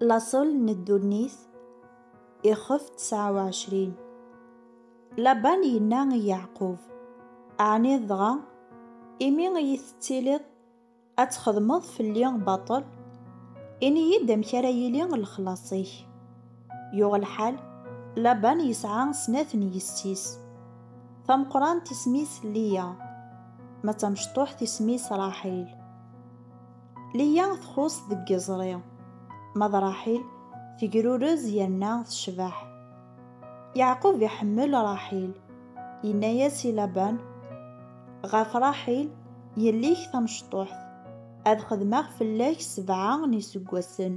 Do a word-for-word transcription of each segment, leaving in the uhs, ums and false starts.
Laṣel n ddunit, ixef tesɛa u ɛecrin. Laban yenna i Yeɛqub: Ɛni dɣa imi i yi-tettiliḍ ad txedmeḍ fell-i baṭel? Ini-yi-d amek ara yili lexlaṣ-ik. Yuɣ lḥal, Laban yesɛa snat n yessi-s. Tameqqrant isem-is Liya, ma d tamecṭuḥt isem-is Raḥil. Liya txuṣ deg iẓri, ma d Raḥil tegrurez yerna tecbeḥ. Yeɛqub iḥemmel Raḥil, yenna-yas i Laban: Ɣef Raḥil, yelli-k tamecṭuḥt, ad xedmeɣ fell-ak sebɛa n yiseggasen.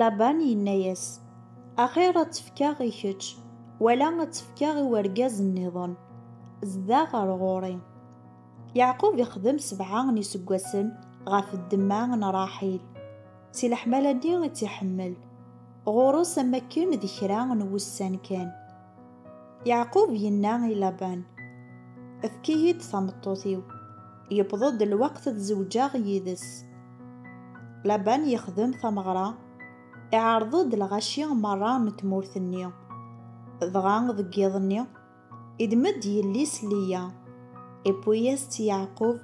Laban yenna-yas: Axir ad tt-fkeɣ i kečč, wala ad tt-fkeɣ i wergaz nniḍen, zdaɣ ar ɣur-i. Yeɛqub ixdem sebɛa n yiseggasen ɣef ddemma n Raḥil, si leḥmala-nni i tt-iḥemmel, ɣur-s am akken d kra n wussan kan. Yeɛqub yenna i Laban: Efk-iyi-d tameṭṭut-iw, yewweḍ-d lweqt ad zewǧeɣ yid-s. Laban yexdem tameɣra, iɛreḍ-d lɣaci merra n tmurt-nni, dɣa deg yiḍ-nni, iddem-d yelli-s Liya, iwwi-yas-tt Yeɛqub,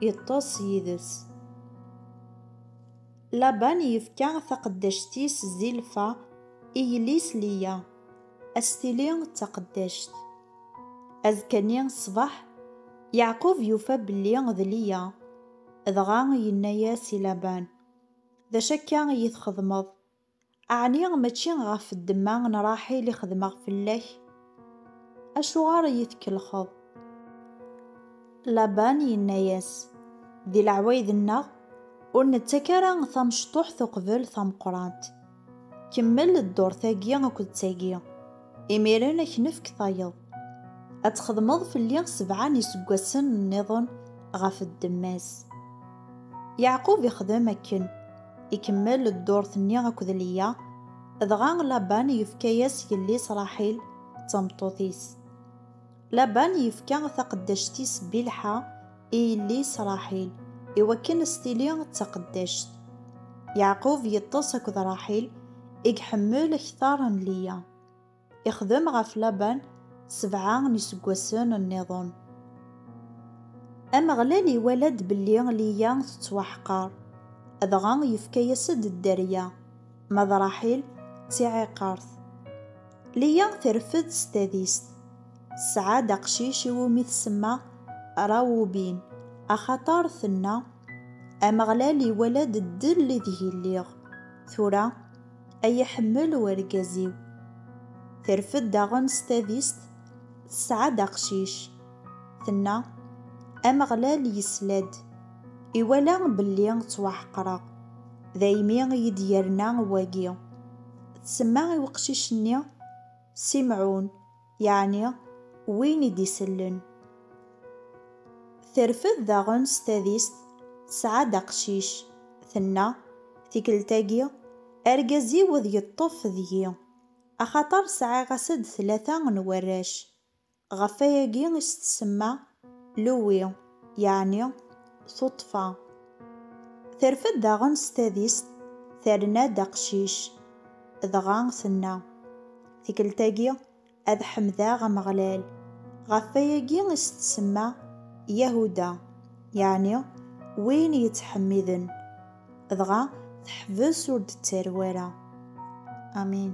iṭṭes yid-s. Laban yefka taqeddact-is Zilfa i yelli-s Liya, ad s-tili d taqeddact. Azekka-nni ṣṣbeḥ, Yeɛqub yufa belli d Liya, dɣa yenna-yas i Laban: D acu akka i yi-txedmeḍ? Ɛni mačči ɣef ddemma n Raḥil i xedmeɣ fell-ak? Acuɣer i yi-tkellxeḍ? Laban yenna-yas: Di leɛwayed-nneɣ, ur nettak ara tamecṭuḥt uqbel tameqqrant. Kemmel ddurt-agi akked tagi, imiren ad k-nefk tayeḍ. Ad txedmeḍ fell-i sebɛa n yiseggasen nniḍen ɣef ddemma-s. Yeɛqub ixdem akken, ikemmel ddurt-nni akked Liya, dɣa Laban yefka-yas yelli-s Raḥil d tameṭṭut-is. Laban yefka taqeddact-is Bilḥa i yelli-s Raḥil, iwakken ad s-tili d taqeddact. Yeɛqub yeṭṭes akked Raḥil, i iḥemmel akteṛ n Liya. Ixdem ɣef Laban sebɛa n yiseggasen nniḍen. Ameɣlal iwala-d belli Liya tettwaḥqer, dɣa yefka-yas-d dderya, ma d Raḥil d tiɛiqert. Liya terfed s tadist, tesɛa-d aqcic iwumi tsemma Rawubin, axaṭer tenna: Ameɣlal iwala-d ddel ideg i lliɣ, tura ay iḥemmel wergaz-iw. Terfed daɣen s tadist, tesɛa-d aqcic, tenna: Ameɣlal yesla-d, iwala belli ttwaḥeqreɣ, daymi i yi-d-yerna wagi. Tsemma i weqcic-nni Simɛun, yeɛni win i d-isellen. Terfed daɣen s tadist, tesɛa-d aqcic, tenna: Tikkelt-agi, argaz-iw ad yeṭṭef deg-i, axaṭer sɛiɣ-as-d tlata n warrac. Ɣef wayagi i s-tsemma Luwi, yeɛni tuṭṭfa. Terfed daɣen s tadist, terna-d aqcic, dɣa tenna: Tikkelt-agi ad ḥemdeɣ Ameɣlal. Ɣef wayagi i s-tsemma Yahuda, yeɛni win yettḥemmiden. Dɣa teḥbes ur d-tettarew ara. Amin.